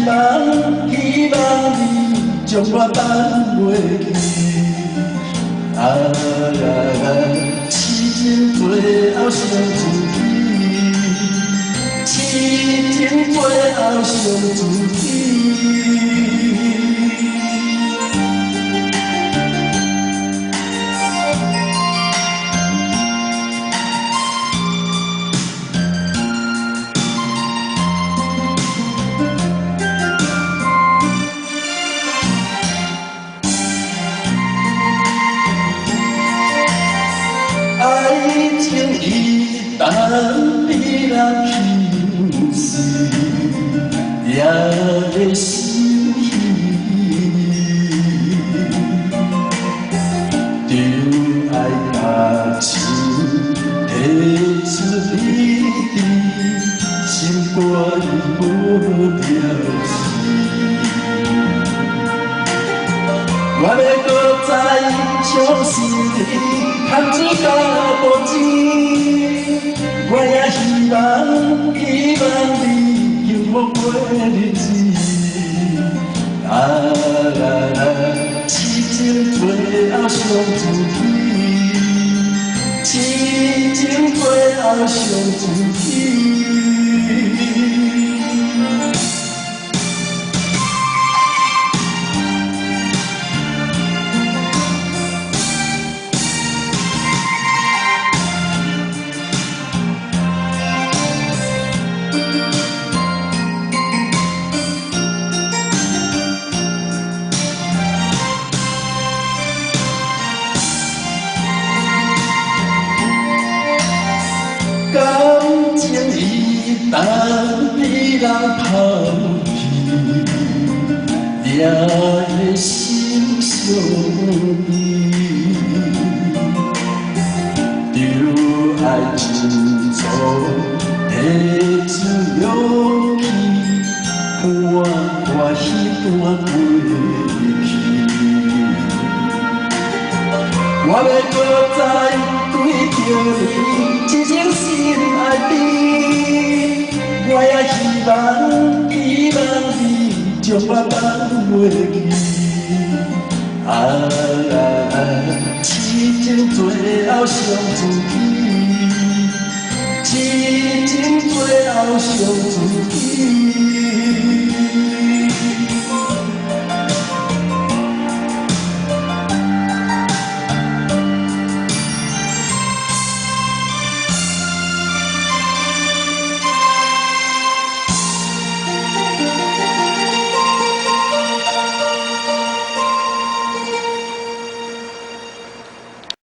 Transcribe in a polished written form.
望，希望你將我放袂記。啊啊，痴情最後傷自己，痴情最後傷自己。愛情一旦被人輕視，也會心虛，就愛把手提出你佇心肝無了事。我欲閣再相信你，牽手到無止。我也希望，希望你幸福過日子。啊啊，痴情最後傷自己，痴情最後傷自己。感情一旦被人拋棄，也會心傷悲。就愛振作，提出勇氣，看看彼段過去。我欲閣再對著你，痴情心愛甜。我也希望，希望你將我放袂記。啊啊，痴情最後傷自己，痴情最後傷自己。